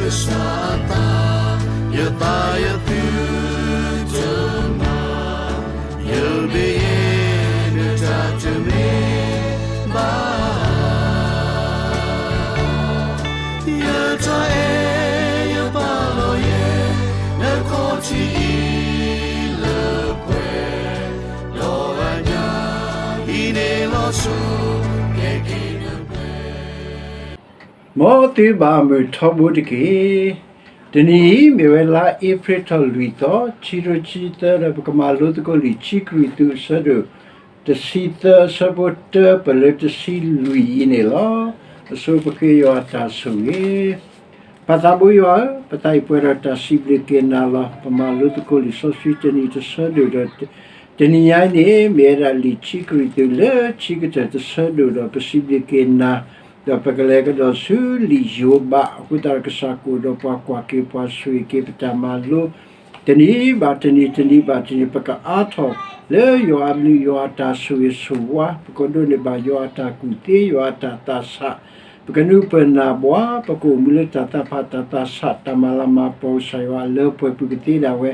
ကစၢ်အသး, ယသးယသုတမၤ, ယမ့ၢ်ယဲ နတၢ်တမ့ၢ်ဘၣ်. ယတၢ်အဲၣ်ယပာ်လီၤယဲ နခီၣ်ထံးအံၤလၢပှဲၤ, ဒီးအညၣ်အံၤန့ၣ်လီၤဆိ ကဲက့ၤနပှဲၤ မ်သုဘၣ်မုာ်ထီဘိတက့ၢ်. တနံၤအံၤ မ့ၢ်ဝဲလါအ့ဖြ့ၣ်ထီၣ်လွံၢ်သီ, ခံကထိခံဆံသၢ, ဒီးပကမၤလိသကိးလံာ်ခံကရံၣ်သူးအဆၢဒိၣ်တဆံသၢ အဆၢဖိတၢပၢၢ်လၢတဆံလွံၢ်အံၤန့ၣ်လီၤ. အဆိပဃ့ယွၤအတၢ်ဆိၣ်ဂ့ၤ ပၢ်သးဘိယွၤဧၢ, ပသးအံၤပှဲၤဒီးတၢ်စံးဘျုးက့ၤနၤလီၤ. ပမၤလိသကိးလံာ်စီဆှံတနံၤတဆၢဒိၣ်ဒီး တနံၤညါအံၤန့ၣ် မ့ၢ်ဝဲဒၣ်လံာ်ခံကရံၣ်သူးလၢခံကတၢၢ်တဆၢဒိၣ်ဒီး ပစံးဘျုးက့ၤနၤ, ဒီးပကလဲၤကဒီးဆူလံာ်ယိၤဘး, အဃိသတးဒီးကစၢ်ကအိၣ်ဒီးပှၤ ကွၢ်က့ၤပှၤ ဆိၣ်ဂ့ၤက့ၤပတၢ်မၤလိ တနံၤဘၣ်တနံၤ, တနံၤဘၣ်တနံၤ ပကအါထီၣ်လၢယွၤအဘျုး ယွၤအတၢ်ဆိၣ်ဂ့ၤဆိၣ်ဝါ, ပကဒိးန့ၢ်ဘၣ်ယွၤအတၢ်ကူၣ်သ့ ယွၤအတၢ်သးဆး, ပကနုာ်ပၢၢ်နၢ်ဘှါ, ပကအိၣ်မူလၢတၢ်သးဖးတၢ်သးဆး တၢ်မၤလၤမၤကပီၤ ကစၢ်ယွၤလၢပှဲၤပူၤကသ့ဒၣ်ဝဲ,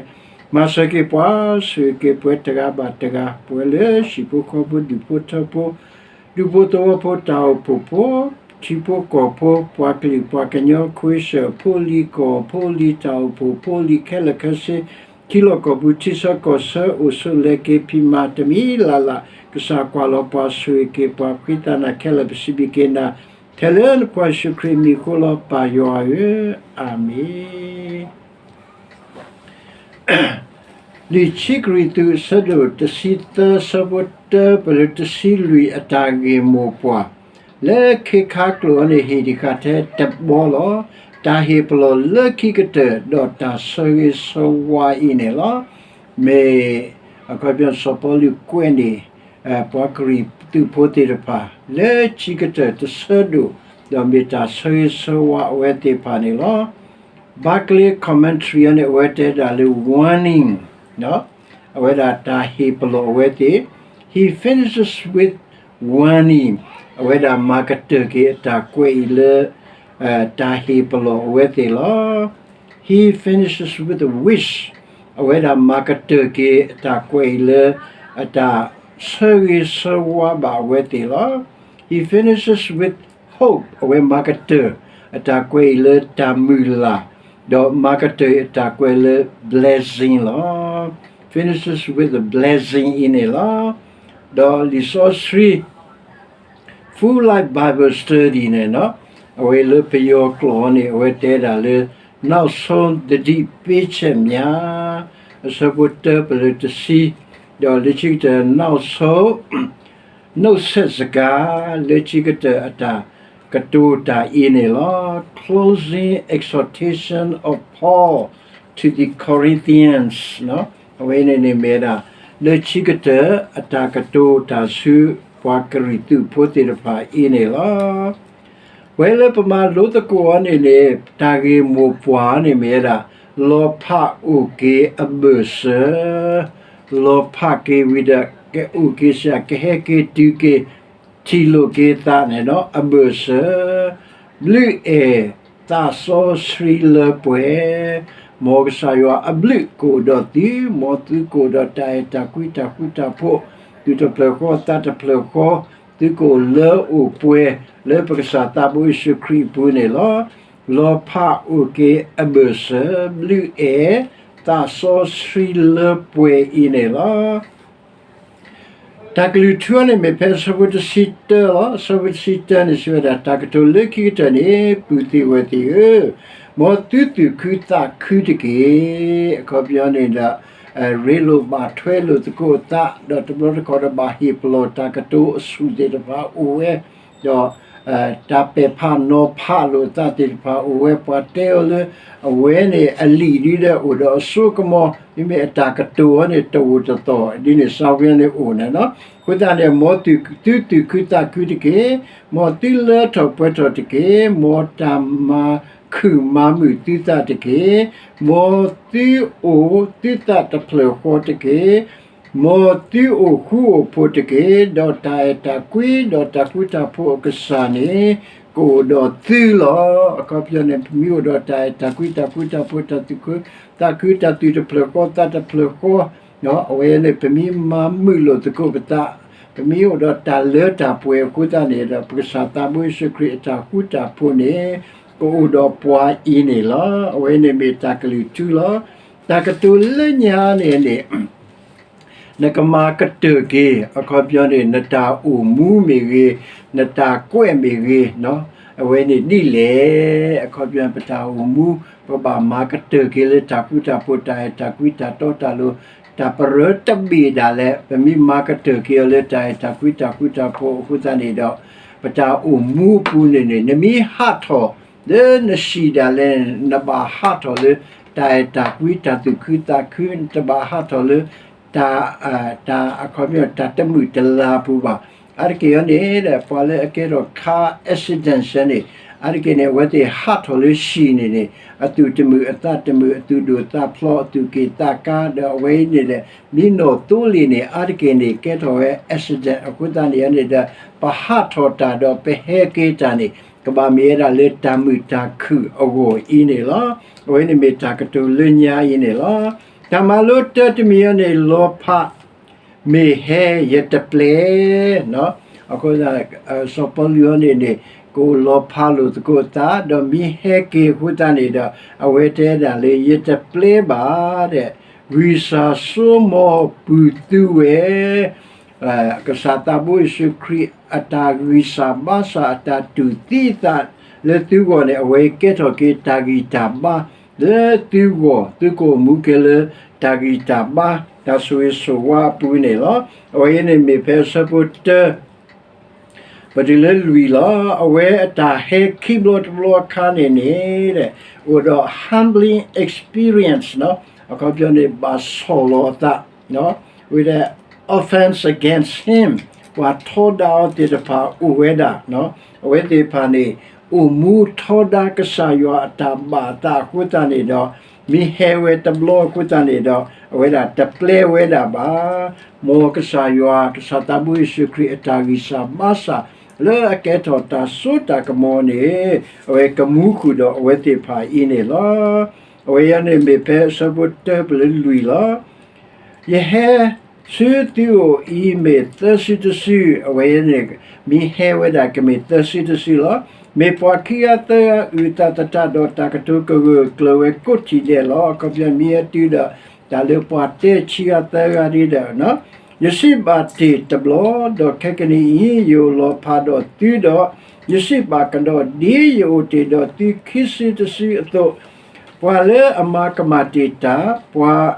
မၤစၢၤက့ၤပှၤ ဆိၣ်ဂ့ၤက့ၤပှၤတဂၤဘၣ်တဂၤ, ပဝဲလၢဟံၣ်ဖိဃီဖိ ဒူၣ်ဖိထၢဖိ ဒူဖိသဝီဖိ တၢ်အိၣ်ဖှိၣ်ဖိ ထံဖိကီၢ်ဖိ ပှၤကလုာ်ပှၤကညီ ခွ့စၢၣ်ဖိလံၤ ကီၢ်ဖိလံၤ တၢ်အိၣ်ဖှိၣ်ဖိလံၤ ခဲလၢာ်ခဲဆ့ ထံလီၢ်ကီၢ်ပူၤ ထံဆၢကီၢ်ဆၢ အိၣ်ဆိးလဲၤက့ၤဖံးမၤတမံၤလၢ်လၢ်, ကစၢ်ကွၢ်လီၤပှၤ ဆိၣ်ဂ့ၤက့ၤပှၤ ဖှံသးနၤခဲလၢာ် ပစံးဘျုးက့ၤနၤ ထဲလၢနဖိယ့ၣ်ၡူးခရံာ်အမံၤအဃိလီၤ ပၢ်ယွၤဧၢ, အၤမ့ၣ်. လံာ်ခံကရံၣ်သူး အဆၢဒိၣ်တဆံသၢ အဆၢဖိတၢပၢၢ်လၢတဆံလွံၢ် အတၢ်ဂ့ၢ်မိၢ်ပှၢ် လၢခ့ခါကျိာ်အံၤန့ၣ် ဟ့ၣ်ဒံးဃာ်ထဲတဘီလီၤ. တၢ်ဟ့ၣ်ပလီၢ်လၢခံကတၢၢ် ဒီးတၢ်ဆၢဂ့ၤဆၢဝါအံၤန့ၣ်လီၤ. မ့ၢ်အခီပညီ စီၤပီလူးကွဲးန့ၣ် ပှၤကရံၣ်သူးဖိသ့ၣ်တဖၣ် လၢခံကတၢၢ်တဆၢဒိၣ် ဒီးမ့ၢ်တၢ်ဆၢဂ့ၤဆၢဝါအဝဲသ့ၣ်တဖၣ်န့ၣ်လီၤ. Barclay Commentary အံၤန့ၣ် အဝဲတဲဒၣ်လၢ warning, အဝဲဒၣ်တၢ်ဟ့ၣ်ပလီၢ်အဝဲသ့ၣ်, he finishes with warning, အဝဲဒၣ်မၤကတၢၢ်က့ၤအတၢ်ကွဲးအံၤလၢ တၢ်ဟ့ၣ်ပလီၢ်အဝဲသ့ၣ်လီၤ. He finishes with a wish, အဝဲဒၣ်မၤကတၢၢ်က့ၤအတၢ်ကွဲးအံၤလၢ အတၢ်ဆၢဂ့ၤဆၢဝါဘၣ်အဝဲသ့ၣ်လီၤ. He finishes with hope, အဝဲမၤကတၢၢ်အတၢ်ကွဲးအံၤလၢတၢ်မုၢ်လၢ်, ဒီးမၤကတၢၢ်အတၢ်ကွဲးလၢ blessing လီၤ. Finishes with a blessing အံၤန့ၣ်လီၤ. ဒီးလံာ်စီဆှံ Full Life Bible Study န့ၣ် အဝဲလၢပယီၤကျိာ်န့ၣ် အဝဲတဲဒၣ်လၢ နောက်ဆုံးသတိပေးချက်များ အဆၢဖိတၢပၢၢ်လၢတဆံ, ဒီးလၢခံကတၢၢ် နောက်ဆုံး နှုတ်ဆက်စကား လၢခံကတၢၢ်အတၢ်ကတိၤတၢ်အံၤန့ၣ်လီၤ. Closing exhortation of Paul to the Corinthians အဝဲန့ၣ်န့ၣ်မ့ၢ်ဒၣ် လၢခံကတၢၢ်အတၢ်ကတိၤတၢ်ဆူပှၤကရံၣ်သူးဖိသ့ၣ်တဖၣ်အံၤန့ၣ်လီၤ. ပဝဲလၢပမၤလိသကိးအီၤန့ၣ်န့ၣ် တၢ်ဂ့ၢ်မိၢ်ပှၢ်န့ၣ်မ့ၢ်ဝဲဒၣ် လီၤဖးအိၣ်က့ၤအဘၢၣ်စၢၤ, လီၤဖးက့ၤဝံၤဒီး ကအိၣ်က့ၤစ့ၢ် ကဟဲက့ၤတုၤက့ၤ ထံၣ်လိာ်က့ၤသးန့ၣ်ဒီး အဘၢၣ်စၢၤ, ဘျုးအဲၣ်, သးစီဆှံလၢပှဲၤ, မ်ကစၢ်ယွၤအဘျုးကအိၣ်ဒီးသု, မ်သုကအိၣ်ဒီးတၢ်အဲၣ်တၢ်ကွံတၢ်ဃူတၢ်ဖိး, သူၣ်တဖျၢၣ်ဃီသးတဖျၢၣ်ဃီ, သုကအိၣ်လၢအိၣ်ပှဲၤ လၢပကစၢ်သးဘိယ့ၣ်ၡူးခရံာ်အပူၤန့ၣ်လီၤ. လီၤဖးအိၣ်က့ၤအဘၢၣ်စၢၤ, ဘျုးအဲၣ်, သးစီဆှံလၢပှဲၤအံၤန့ၣ်လီၤ. တၢ်ကလုၢ်ထူန့ၣ်မ့ၢ်ဖဲအဆၢဖိတဆံတၢလီၤ. အဆၢဖိတဆံတၢန့ၣ် စံးဝဲဒၣ် တၢ်ကတိၤလၢခံကတၢၢ်န့ၣ် ပုၢ်သ့ၣ်ဝဲၢ်သ့ၣ်ဧၢ, မ်သုသူၣ်ခုသးခုတက့ၢ်. အခီပညီန့ၣ်ဒီး ရ့လိာ်ဘၣ်ထွဲလိာ်သကိးအသး, ဒီးတဘျီတခီၣ်ဒီးဘၣ်ဟ့ၣ်ပလီၢ်တၢ်ကတိၤအဆူၣ်သ့ၣ်တဖၣ်အိၣ်ဝဲ, ဒီး တၢ်ပဲာ်ဖးနီၤဖးလိာ်အသးသ့ၣ်တဖၣ်အိၣ်ဝဲ, ပှၤတဲအီၤလၢ အဝဲန့ၣ်အလံာ်ဒ်ဒီးအိၣ်ဒီးအစိကမီၤ, မ့မ့ၢ်အတၢ်ကတိၤအီၤန့ၣ် တအိၣ်တသီၣ်, ဒ်န့ၣ် စၢ်ဝဲန့ၣ်အိၣ်န့ၣ်လီၤ. အဃိသတးန့ၣ် မ်သုသူၣ်ခုသးခုတက့ၢ်, မ်သုလၢထီၣ်ပှဲၤထီၣ်တက့ၢ်, မ်တၢ်မၤခုၣ်မၤမုာ်သုသးတက့ၢ်, မ်သုအိၣ်သုသးတဖျၢၣ်ဃီတက့ၢ်, မ်သုအိၣ်ဃူအိၣ်ဖိးတက့ၢ်, ဒီးတၢ်အဲၣ်တၢ်ကွံ ဒီးတၢ်ဃူတၢ်ဖိးအကစၢ်န့ၣ် ကအိၣ်ဒီးသုလီၤ. အခီပညီန့ၣ် ပမ့ၢ်အိၣ်ဒီးတၢ်အဲၣ်တၢ်ကွံ တၢ်ဃူတၢ်ဖိး တၢ်သူၣ်ခုသးခု တၢ်သုးတဖျၢၣ်ဃီ သးတဖျၢၣ်ဃီ, အဝဲန့ၣ် ပမ့ၢ်မၤမုာ်လိာ်သကိးပသး, ပမ့ၢ်အိၣ်ဒီးတၢ်လၢတၢ်ပှဲၤအဃိသတးန့ၣ်ဒီး ပကစၢ်သးဘိယ့ၣ်ၡူးခရံာ်အတၢ်ဃူတၢ်ဖိးန့ၣ် ကအိၣ်ဒီးပှၤအံၤန့ၣ်လီၤ. အဝဲန့ၣ်မ့ၢ်တၢ်ကလုၢ်ထူလီၤ. တၢ်ကတိၤလၢညါန့ၣ်န့ၣ် နကမၤကတၢၢ်က့ၤ အခီပညီန့ၣ် နတၢ်အိၣ်မူမ့ၢ်ဂ့ၤ, နတၢ်ကွဲးမ့ၢ်ဂ့ၤ, အဝဲန့ၣ်ဒ်လဲၣ်. အခီပညီ ပတၢ်အိၣ်မူ ပဘၣ်မၤကတၢၢ်က့ၤလၢတၢ်ဃူတၢ်ဖိး တၢ်အဲၣ်တၢ်ကွံ တၢ်တီတၢ်လိၤ တၢ်ပရၢတဘ့ၣ်ဒၣ်လဲာ် ပမ့ၢ်မၤကတၢၢ်က့ၤအီၤလၢတၢ်အဲၣ်တၢ်ကွံ တၢ်ဃူတၢ်ဖိးအဃိသတးန့ၣ်ဒီး ပတၢ်အိၣ်မူအပူၤန့ၣ်န့ၣ် နမ့ၢ်ဟးထီၣ် လၢနဟံၣ်ဒၣ်လဲာ် နဘၣ်ဟးထီၣ်လၢ တၢ်အဲၣ်တၢ်ကွံ တၢ်သူၣ်ခုသးခု နတဘၣ်ဟးထီၣ်လၢ တၢ် တၢ်အခီပညီ တၢ်တမုာ်တလၤပူၤဘၣ်. အါတက့ၢ်အံၤန့ၣ်ဒီး ပှၤလၢအကဲထီၣ် car accident န့ၣ် အါတက့ၢ်န့ၣ် အဝဲသ့ၣ်ဟးထီၣ်လၢဟံၣ်န့ၣ်န့ၣ် အသူၣ်တမုာ်အသးတမုာ် အသူၣ်ဒိၣ်သးဖျိး အသူၣ်က့ၣ်သးကါ ဒီးအဝဲအံၤန့ၣ်ဒီး မ့ၢ်နီၣ်သိလ့ၣ်န့ၣ် အါတက့ၢ်န့ၣ် ကဲထီၣ်ဝဲ accident အဃိသတးန့ၣ်န့ၣ်ဒီး ပဟးထီၣ်တၢ်ဒီးပဟဲက့ၤတၢ်န့ၣ် ကဘၣ်မ့ၢ်ဝဲဒၣ်လၢတၢ်မုာ်တၢ်ခုၣ်အဂီၢ်အံၤန့ၣ်လီၤ. အဝဲန့ၣ်မ့ၢ်တၢ်ကတိၤလၢညါအံၤန့ၣ်လီၤ. တၢ်မၤလိတၢတမံၤအံၤန့ၣ် လီၤဖး မ့ၢ်ဟဲယတပျဲ အဃိ စီၤပီလူးအံၤန့ၣ်န့ၣ် ကအိၣ်လီၤဖးလိာ်သကိးအသး ဒီးမ့ၢ်ဟဲက့ၤအဃိသတးန့ၣ်ဒီး အဝဲတဲဒၣ်လၢ ယတပျဲဘၣ်ဒီး ဂံၢ်စၢ်စိမိၤပုၢ်သုဝဲ ကစၢ်သးဘိယ့ၣ်ၡူးခရံာ်အတၢ်ဂံၢ်စၢ်ဘါစၢ် အတၢ်တူၢ်သံအသးလၢသုဂီၢ်န့ၣ် အဝဲကဲထီၣ်က့ၤတၢ်ဂံၢ်တၢ်ဘါ လၢသုဂီၢ် သုကအိၣ်မူက့ၤလၢတၢ်ဂံၢ်တၢ်ဘါ တၢ်ဆိၣ်ဂ့ၤဆိၣ်ဝါအပူၤန့ၣ်လီၤ. အဝဲအံၤန့ၣ်မ့ၢ်ဖဲအဆၢဖိတၢ ပတုၤလၢလွံၢ်လီၤ. အဝဲအတၢ်ဟဲခံဘျီတဘျီအခါန့ၣ်န့ၣ် အိၣ်ဒီး humbling experience အခီပညီန့ၣ် ဘၣ်ဆီၣ်လီၤအသး ဝဲဒၣ် offense against him ပှၤထီဒါအီၤသ့ၣ်တဖၣ်အိၣ်ဝဲဒၣ် အဝဲသ့ၣ်တဖၣ်န့ၣ် အိၣ်မူထီဒါကစၢ်ယွၤအတၢ်ဘၣ်အသးအဃိသတးန့ၣ်ဒီး မ့ၢ်ဟဲဝဲတဘျီအဃိသတးန့ၣ်ဒီး အဝဲဒၣ်တပျဲဝဲဒၣ်ဘၣ်. မ်ကစၢ်ယွၤ ကစၢ်သးဘိယ့ၣ်ၡူးခရံာ်အတၢ်ဂံၢ်စၢ်ဘါစၢ် လၢအကဲထီၣ်တၢ်စိတၢ်ကမီၤန့ၣ် အဝဲကမူဃုာ်ဒီးအဝဲသ့ၣ်တဖၣ်အံၤန့ၣ်လီၤ. အဝဲအံၤန့ၣ်မ့ၢ်ဖဲအဆၢဖိတၢပလၢလွံၢ်လီၤ. ယဟဲဆူသုအိၣ်အံၤမ့ၢ်သၢစုတစု, အဝဲန့ၣ် မ့ၢ်ဟဲဝဲဒၣ်ကမ့ၢ်သၢစုတစုလီၤ. မ့ၢ်ပှၤခံဂၤသၢဂၤအုၣ်သးသတးဒီးတၢ်ကတိၤကဂၢၢ်ကျၢၤဝဲကိးထံၣ်ဒဲးလီၤ. အခီပညီမ့ၢ်အတုဒီး တၢ်လၢပှၤတဲဆံဂၤသၢဂၤဒ်ဒီး ယစံးဘၣ်တ့ၢ်တဘျီ, ဒီးခဲကနံၣ်အံၤ ယအိၣ်လီၤဖးဒီးသုဒီး ယစံးဘၣ်ကဒီး ဒ်ယအိၣ်တ့ၢ်ဒီးသုခံစုတစုအသိး, ပှၤလၢအမၤကမၣ်တ့ၢ်တၢ်, ပှၤ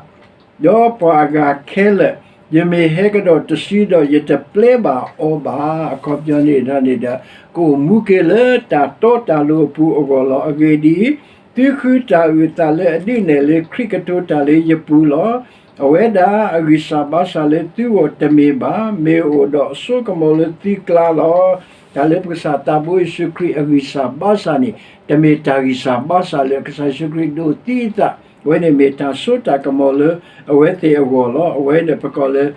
ဒီးပှၤအဂၤခဲလၢာ်, ယမ့ၢ်ဟဲကဒီးတစုဒီး ယတပျဲဘၣ်အီၤဘၣ်. အခီပညီန့ၣ်န့ၣ်ဒီး ကအိၣ်မူက့ၤလၢတၢ်တီတၢ်လိၤအပူၤအဂီၢ်လီၤ. အဂ့ၢ်ဒ်အံၤ, သုဃုတၢ်အုၣ်အသးလၢအဒုးနဲၣ်လၢခရံာ်ကတိၤတၢ်လၢယပူၤလီၤ. အဝဲဒၣ်အဂံၢ်စၢ်ဘါစၢ်လၢသုဂီၢ်တမ့ၢ်ဘၣ်, မ့ၢ်အိၣ်ဒီးအစိကမီၤလၢသုကျါလီၤ. တၢ်လၢပကစၢ်သးဘိယ့ၣ်ၡူးခရံာ်အဂံၢ်စၢ်ဘါစၢ်န့ၣ် တမ့ၢ်တၢ်ဂံၢ်စၢ်ဘါစၢ်လၢကစၢ်ယ့ၣ်ၡူးခရံာ်ဒိးသံအသး, အဝဲန့ၣ်မ့ၢ်တၢ်စိတၢ်ကမီၤလၢအဝဲသ့ၣ်အဂီၢ်လီၤ. အဝဲန့ၣ်ပကိးလၢ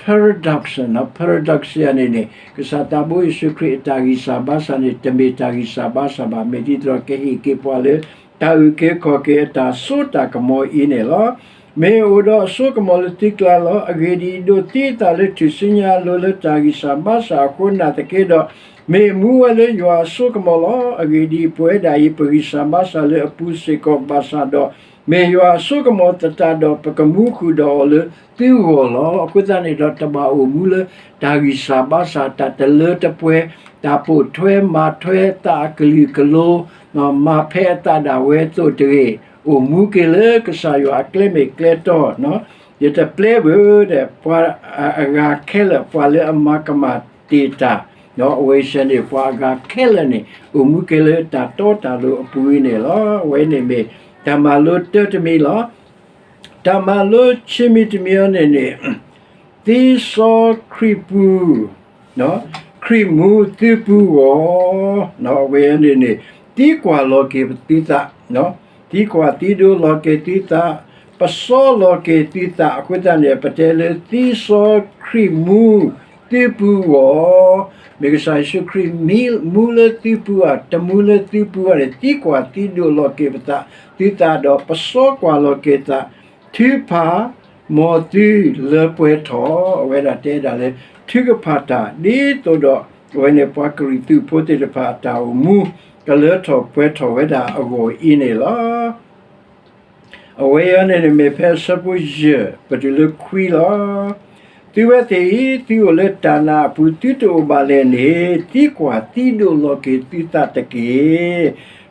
paradox နီၤ, paradox ယၤန့ၣ်န့ၣ် ကစၢ်သးဘိယ့ၣ်ၡူးခရံာ်အတၢ်ဂံၢ်စၢ်ဘါစၢ်န့ၣ် တမ့ၢ်တၢ်ဂံၢ်စၢ်ဘါစၢ်ဘၣ်. မ့ၢ်ဒ်သိးကဟ့ၣ်က့ၤပှၤလၢ တၢ်အုၣ်က့ၤခီၣ်က့ၤအတၢ်စိတၢ်ကမီၤအံၤန့ၣ်လီၤ. မ့ၢ်အိၣ်ဒီးအစိကမီၤလၢသုကျါလီၤ. အဂ့ၢ်ဒ်အံၤ, ဒိးသံအသးလၢထူၣ်စုညါအလိၤလၢတၢ်ဂံၢ်စၢ်ဘါစၢ်အဃိနာ်သက့ဒီး, မ့ၢ်မူဝဲလၢယွၤအစိကမီၤလီၤ. အဂ့ၢ်ဒ်အံၤ, ပဝဲဒၣ်အံၤ ပဂံၢ်စၢ်ဘါစၢ်လၢအပူၤစ့ၢ်ကီးဘၣ်ဆၣ်ဒီး, မ့ၢ်ယွၤအစိကမီၤသတးဒီး ပကမူဃုာ်ဒီးအီၤလၢသုဂီၢ်လီၤ. အဃိသတးန့ၣ်ဒီး တဘၣ်အိၣ်မူလၢတၢ်ဂံၢ်စၢ်ဘါစၢ် တၢ်တလၢတပှဲၤ, တၢ်ပိာ်ထွဲမၤထွဲ သးအကလုာ်ကလိ မၤဖဲအသးဒၣ်ဝဲအသိးတဂ့ၤ, အိၣ်မူက့ၤလၢကစၢ်ယွၤအကျဲမ့ၢ်ကျဲတီ, ယတပျဲဘၣ်ဒီး ပှၤအဂၤခဲလၢာ် ပှၤလၢအမၤကမၣ်တ့ၢ်တၢ်, အဝဲစဲန့ၣ် ပှၤအဂၤခဲလၢာ်န့ၣ် အိၣ်မူက့ၤလၢတၢ်တီတၢ်လိၤအပူၤန့ၣ်လီၤ. အဝဲန့ၣ်မ့ၢ်တၢ်မၤလိတၢတမံၤလီၤ. တၢ်မၤလိဆံးမံၤတမံၤအံၤန့ၣ်န့ၣ် သံစီခရံာ်ပူၤ, ခရံာ်မူသုပူၤဂီၢ်, အဝဲန့ၣ်န့ၣ် သံကွၢ်လီၤက့ၤသုသး, သံကွၢ်သံဒိလီၤက့ၤသုသး, ပစီလီၤက့ၤသုသးအဃိသတးန့ၣ် ပတဲလၢသံစီခရံာ်မူ သုပူၤဂီၢ်, မ့ၢ်ကစၢ်ယ့ၣ်ၡူးခရံာ်မူလၢသုပူၤဧါ, တမူလၢသုပူၤဧါန့ၣ် သံကွၢ်သံဒိးလီၤက့ၤပသး, သုသးဒီး ပစီကွၢ်လီၤက့ၤသး, ထုကဖၣ်, မ်သုလၢပှဲၤထီၣ်, အဝဲဒၣ်တဲဒၣ်လၢ ထုကဖၣ်တၢ် ဒ်သိးဒီး အဝဲန့ၣ်ပှၤကရံၣ်သူးဖိသ့ၣ်တဖၣ်အတၢ်အိၣ်မူ ကလၢထီၣ်ပှဲၤထီၣ်ဝဲဒၣ်အဂီၢ်အံၤန့ၣ်လီၤ. အဝဲအံၤန့ၣ်န့ၣ်မ့ၢ်ဖဲအဆၢဖိယဲၢ် ပတုၤလၢခွံလီၤ. သုဝဲသ့ၣ်အံၤ သုအိၣ်လၢတၢ်နာ်အပူၤ သုတအိၣ်ဘၣ်လဲၣ်န့ၣ် သံကွၢ်သံဒိးလီၤက့ၤသုသးတက့ၢ်.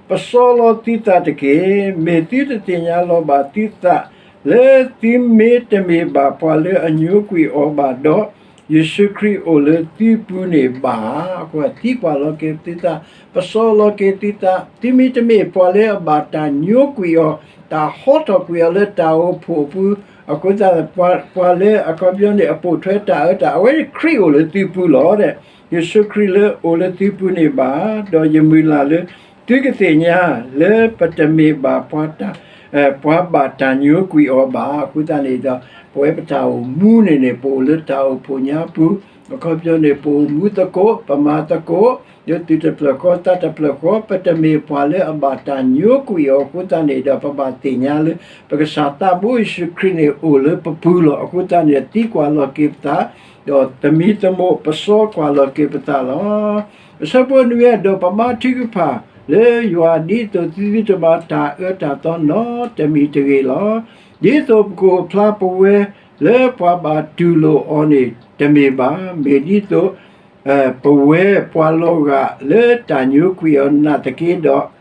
ပစီလီၤသုသးတက့ၢ်. မ့ၢ်သုတသ့ၣ်ညါလီၤဘၣ်သုသး လၢသုမ့တမ့ၢ်ဘၣ်ပှၤလၢအညိကွံာ်အီၤဘၣ်ဒီး ယ့ၣ်ၡူးခရံာ်အိၣ်လၢသုပူၤန့ၣ်ဘၣ်. အဃိသံကွၢ်လီၤက့ၤသုသး, ပစီလီၤက့ၤသုသး, သုမ့တမ့ၢ်ပှၤလၢအဘၣ်တၢ်ညိကွံာ်အီၤ, တၢ်ဟီထီၣ်ကွံာ်အီၤလၢတၢ်အိၣ်ဖှိၣ်အပူၤ, အဃိသတး ပှၤလၢအခီပညီန့ၣ် အပိာ်ထွဲတၢ်အၢတၢ်, အဝဲန့ၣ်ခရံာ်အိၣ်လၢသုပူၤလီၤ. ယ့ၣ်ၡူးခရံာ်လၢအိၣ်လၢသုပူၤန့ၣ်ဘၣ်, ဒီးယမုၢ်လၢ်လၢ သုကသ့ၣ်ညါလၢပတမ့ၢ်ဘၣ်ပှၤ ပှၤဘၣ်တၢ်ညိကွံာ်အီၤဘၣ်. အဃိသတးန့ၣ်ဒီး ပဝဲပတၢ်အိၣ်မူန့ၣ်န့ၣ် ပအိၣ်လၢတၢ်အိၣ်ဖှိၣ်ညါပူၤ, အခီပညီန့ၣ် ပအိၣ်မူသကိး, ပမၤသကိး, ဒ်သုးတဖျၢၣ်ဃီသးတဖျၢၣ်ဃီ, ပတမ့ၢ်ပှၤလၢအဘၣ်တၢ်ညိကွံာ်အီၤအဃိသတးန့ၣ်ဒီး ပဘၣ်သ့ၣ်ညါလၢ ပကစၢ်သးဘိယ့ၣ်ၡူးခရံာ်န့ၣ်အိၣ်လၢပပူၤလီၤ. အဃိသတးန့ၣ် သံကွၢ်လီၤက့ၤပသး, ဒီးသမံသမိးပစီကွၢ်လီၤက့ၤပသးလီၤ. အဆၢဖိနွံ ဒီးပဘါထုကဖၣ်လၢယွၤ ဒ်သိးသုတမၤတၢ်အၢတၢ်သီနီတမံၤတဂ့ၤလီၤ. ဒ်သိးပကအိၣ်ဖျါပဝဲလၢပှၤဘၣ်တူၢ်လိာ်အီၤန့ၣ်တမ့ၢ်ဘၣ်, မ့ၢ်ဒ်သိး ပဝဲပှၤလီၤဂာ်လၢတၢ်ညိကွံာ်အီၤနာ်သက့ဒီး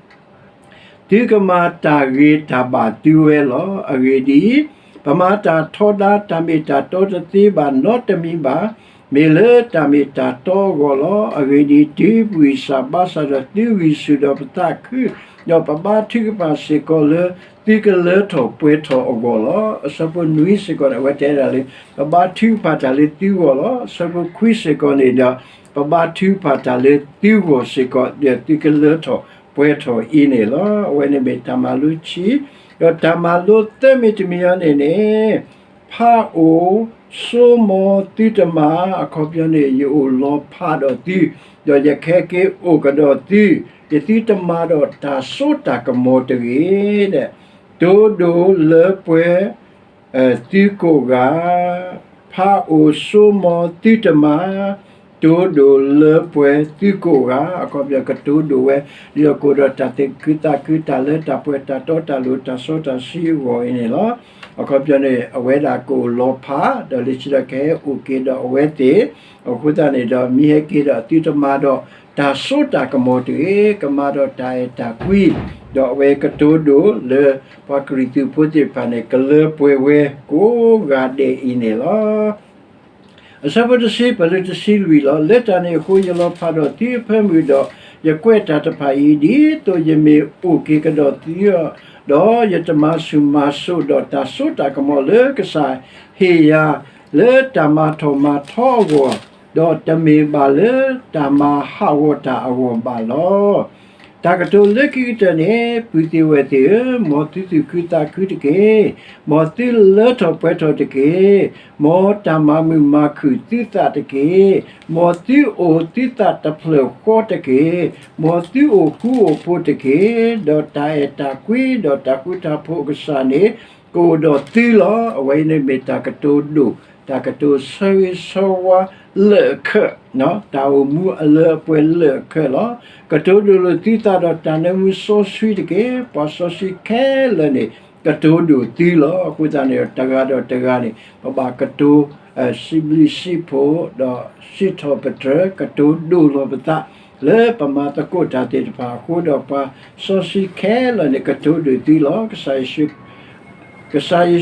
သုကမၤတၢ်ဂ့ၤတၢ်ဘၣ်သုဝဲလီၤ. အဂ့ၢ်ဒ်အံၤ, ပမၤတၢ်ထီဒါတၢ်မ့ၢ်တၢ်တီတသ့ဘၣ်နီတမံၤဘၣ်. မ့ၢ်လၢတၢ်မ့ၢ်တၢ်တီအဂီၢ်လီၤ. အဂ့ၢ်ဒ်အံၤ, တုၤပဂံၢ်စၢ်ဘါစၢ်ဒီးသုဂံၢ်ဆူၣ်ဒီးပသးခု, ဒီးပဘါထုကဖၣ်စ့ၢ်ကီးလၢ သုကလၢထီၣ်ပှဲၤထီၣ်အဂီၢ်လီၤ. အဆၢဖိနွံစ့ၢ်ကီးန့ၣ် အဝဲတဲဒၣ်လၢ ပဘါထုကဖၣ်တၢ်လၢသုဂီၢ်လီၤ. အဆၢဖိခွံစ့ၢ်ကီးန့ၣ်ဒီး ပဘါထုကဖၣ်တၢ်လၢသုဂီၢ်စ့ၢ်ကီး ဒီးသုကလၢထီၣ်ပှဲၤထီၣ်အံၤန့ၣ်လီၤ. အဝဲန့ၣ်မ့ၢ်တၢ်မၤလိခံ, ဒီးတၢ်မၤလိသၢမံၤတမံၤအံၤန့ၣ်န့ၣ် ဖးအိၣ်ဆိမိၤသုတမၤ အခီပညီန့ၣ် ယအိၣ်လီၤဖးဒီးသု, ဒီးယကဟဲက့ၤအိၣ်ကဒီးသု, ယသုတမၤဒီးတၢ်စိတၢ်ကမီၤတဂ့ၤ, တိဒိၣ်လၢပှဲၤ သုကိးဂၤ, ဖးအိၣ်ဆိမိၤသုတမၤ, တိဒိၣ်လၢပှဲၤသုကိးဂၤ, အခီပညီကတိၤဒိၣ်ဝဲ, ဒ်သိးကအိၣ်ဒီးတၢ်သူၣ်ခုသးခု တၢ်လၢတၢ်ပှဲၤ တၢ်တီတၢ်လိၤ တၢ်စီတၢ်ဆှံအဂီၢ်အံၤန့ၣ်လီၤ. အခီပညီန့ၣ် အဝဲဒၣ်ကအိၣ်လီၤဖး ဒီးလၢခံဒီးကဟဲအိၣ်က့ၤဒီးအဝဲသ့ၣ်, အဃိသတးန့ၣ်ဒီး မ့ၢ်ဟဲက့ၤဒီးသုတမၤဒီးတၢ်စိတၢ်ကမီၤတဂ့ၤ, ကမၤဒီးတၢ်အဲၣ်တၢ်ကွံ, ဒီးအဝဲကတိၤဒိၣ်လၢ ပှၤကရံၣ်သူးဖိသ့ၣ်တဖၣ်န့ၣ် ကလၢပှဲၤဝဲကိးဂၤဒဲးအံၤန့ၣ်လီၤ. အဆၢဖိတဆံ ပတုၤလၢတဆံလွံၢ်လီၤ. လၢတၢ်န့ၣ်အဃိ ယလီၤဖးဒီးသုအဖၢမုၢ်ဒီး ယကွဲးတၢ်တဖၣ်အံၤ ဒ်သိးယမ့ၢ်အိၣ်က့ၤကဒီးသုဒီး, ယတမၤဆူၣ်မၤစိးဒီးတၢ်စိတၢ်ကမီၤလၢကစၢ်ဟ့ၣ်ယၤလၢတၢ်မၤထီၣ်မၤထီအဂီၢ်, ဒီးတမ့ၢ်ဘၣ်လၢတၢ်မၤဟးဂီၤတၢ်အဂီၢ်ဘၣ်လီၤ. တၢ်ကတိၤလၢခံကတၢၢ်န့ၣ်, ပုၢ်သ့ၣ်ဝဲၢ်သ့ၣ်ဧၢ, မ်သုသူၣ်ခုသးခုတက့ၢ်. မ်သုလၢထီၣ်ပှဲၤထီၣ်တက့ၢ်. မ်တၢ်မၤမုာ်မၤခုၣ်သုသးတက့ၢ်. မ်သုအိၣ်သုသးတဖျၢၣ်ဃီတက့ၢ်. မ်သုအိၣ်ဃူအိၣ်ဖိးတက့ၢ်. ဒီးတၢ်အဲၣ်တၢ်ကွံဒီးတၢ်ဃူတၢ်ဖိးအကစၢ်န့ၣ် ကအိၣ်ဒီးသုလီၤ. အဝဲအံၤန့ၣ်မ့ၢ်တၢ်ကတိၤဒိၣ်, တၢ်ကတိၤဆၢဂ့ၤဆၢဝါလၢာ်အခၢး, တၢ်အိၣ်မူအလၢအပှဲၤလၢာ်အခၢးလီၤ. ကတိၤဒိၣ်လိာ်သုသးဒီးတၢ်နၢမူစီဆှံတက့ၢ်. ပှၤစီဆှံခဲလၢာ်န့ၣ် ကတိၤဒိၣ်သုလီၤ. အဃိသတးန့ၣ်ဒီး တဂၤဒီးတဂၤန့ၣ် ပဘၣ်ကတိၤ စံးဘျုးစံးဖှိၣ် ဒီးစံးထီၣ်ပတြၢၤ ကတိၤဒိၣ်လီၤပသး လၢပမၤသကိးတၢ်သ့ၣ်တဖၣ်အဃိဒီး ပှၤစီဆှံခဲလၢာ်န့ၣ် ကတိၤဒိၣ်သုလီၤ. ကစၢ်ယ့ၣ်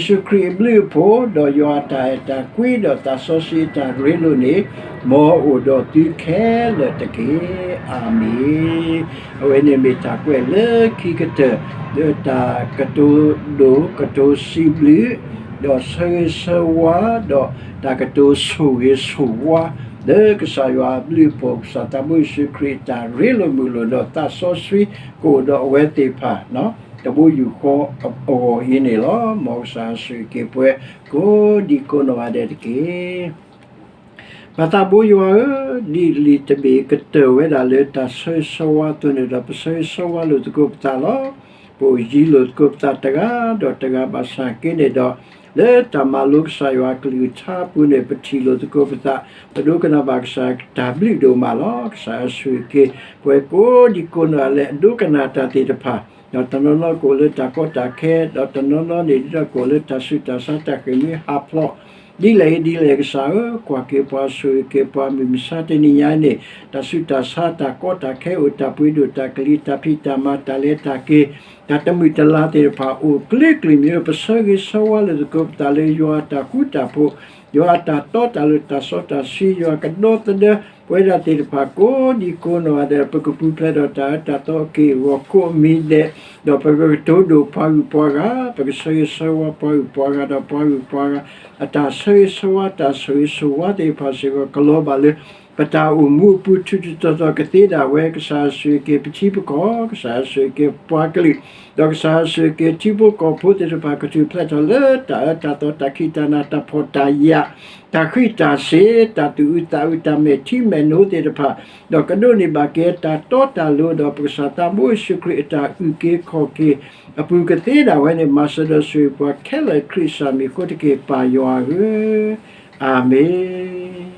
ၡူးခရံာ်အဘျုးအဖှိၣ် ဒီးယွၤအတၢ်အဲၣ်တၢ်ကွံ ဒီးသးစီဆှံအတၢ်ရ့လိာ်န့ၣ် မ်အအိၣ်ဒီးသုခဲလၢာ်တက့ၢ်. အၤမ့ၣ်. အဝဲန့ၣ်မ့ၢ်တၢ်ကွဲးလၢခံကတၢၢ် လၢတၢ်ကတိၤဒိၣ် ကတိၤစံးဘျုး ဒီးဆၢဂ့ၤဆၢဝါ ဒီးတၢ်ကတိၤဆိၣ်ဂ့ၤဆိၣ်ဝါ လၢကစၢ်ယွၤအဘျုးအဖှိၣ် ကစၢ်သးဘိယ့ၣ်ၡူးခရံာ်အတၢ်ရ့လိာ်မုာ်လိာ် ဒီးသးစီဆှံ ကအိၣ်ဒီးအဝဲသ့ၣ်တဖၣ် တဘိယူၢ်ဃီအဂီၢ်အံၤန့ၣ်လီၤ. မ်ကစၢ်ဆိၣ်ဂ့ၤက့ၤပှၤ ကိးဒံကိးနီၢ်ဂၤဒဲးတက့ၢ်. ပၢ်သးဘိယွၤဧၢ, ဒ်လံာ်တဘ့ၣ်ကတၢၢ်ဝဲဒၣ်လၢတၢ်ဆၢဂ့ၤဆၢဝါအသိးန့ၣ်ဒီး ပဆၢဂ့ၤဆၢဝါလိာ်သကိးပသးလီၤ. ပအိၣ်ယံၤလိာ်သကိးပသးတဂၤဒီးတဂၤဘၣ်ဆၣ်က့န့ၣ်ဒီး လၢတၢ်မၤလိကစၢ်ယွၤအကလုၢ်ကထါအပူၤန့ၣ် ပထံၣ်လိာ်သကိးပသး, ပဒိကနၣ်ဘၣ်ကစၢ်တၢ်ဘျုးဒိၣ်မးလီၤ. ကစၢ်ယွၤဆိၣ်ဂ့ၤက့ၤ ပှၤကိးဒံကိးနီၢ်ဂၤလၢအဒိကနၣ်တၢ်သ့ၣ်တဖၣ်, ဒီးတနီၤနီၤကအိၣ်လၢတၢ်ကီတၢ်ခဲ, ဒီးတနီၤနီၤန့ၣ်ဒ်သိးကအိၣ်လၢတၢ်ဆူးတၢ်ဆါတၢ်ဃ့ၢ်မှံဟးဖျိး, ဒ်လဲၣ်ဂ့ၤဒ်လဲၣ်ကစၢ်ဧၢ, ကွၢ်က့ၤပှၤဆိၣ်ဂ့ၤက့ၤပှၤမုၢ်မဆါတနံၤညါအံၤန့ၣ်, တၢ်ဆူးတၢ်ဆါတၢ်ကီတၢ်ခဲအိၣ်တၢ်ပှ့ၤဒိၣ်တၢ်ကလံၤတၢ်ဖံးတၢ်မၤတၢ်လဲၤတၢ်က့ၤ တၢ်တမုာ်တလၤသ့ၣ်တဖၣ်အိၣ်ကျ့ကျုၤမ့ၢ် ပဆၢဂ့ၤဆၢဝါလိာ်သကိးပသးလၢယွၤအတၢ်ဃူတၢ်ဖိး, ယွၤအတၢ်တီတၢ်လိၤတၢ်စီတၢ်ဆှံ ယွၤကဒီသဒၢ ပဝဲဒၣ်သ့ၣ်တဖၣ်ကိးဒံကိးနီၢ်ဂၤဒဲး ပကပူၤဖျဲးဒီးတၢ်အၢတၢ်သီအက့ၢ်အဂီၤကိးမံၤဒဲး, ဒီးပကကတိၤဒိၣ်ပှၤဂုၤပှၤဂၤ, ပကဆၢဂ့ၤဆၢဝါပှၤဂုၤပှၤဂၤဒီးပှၤဂုၤပှၤဂၤ အတၢ်ဆၢဂ့ၤဆၢဝါတၢ်ဆိၣ်ဂ့ၤဆိၣ်ဝါသ့ၣ်တဖၣ်စ့ၢ်ကီး ကလီၤဘၣ်လၢ ပတၢ်အိၣ်မူအပူၤထူးထူးတီၤတီၤကသ့ဒၣ်ဝဲ ကစၢ်ယွၤဆိၣ်ဂ့ၤက့ၤပထံပကီၢ်, ကစၢ်ယွၤဆိၣ်ဂ့ၤက့ၤပှၤကလုာ်, ဒီးကစၢ်ယွၤဆိၣ်ဂ့ၤက့ၤထံဖိကီၢ်ဖိသ့ၣ်တဖၣ်ကထူၣ်ဖျဲးထီၣ်လၢတၢ်အၢတၢ်သီတၢ်ခံးတၢ်နၤတၢ်ဖှီၣ်တၢ်ယာ်, တၢ်ဃံးတၢ်စ့ၤ, တၢ်သူၣ်အုးသးအုးတၢ်မဲာ်ထံမဲာ်နိသ့ၣ်တဖၣ်, ဒီးကဒိးန့ၢ်ဘၣ်က့ၤတၢ်တီတၢ်လိၤဒီးပကစၢ်သးဘိယ့ၣ်ၡူးခရံာ်အတၢ်အုၣ်က့ၤခီၣ်က့ၤအပူၤကသ့ဒၣ်ဝဲန့ၣ် မၤစၢၤဒီးဆိၣ်ဂ့ၤပှၤခဲလၢာ်ခရံာ်စၢ်မံၤအဃိတက့ၢ် ပၢ်ယွၤဧၢ, အၤမ့ၣ်.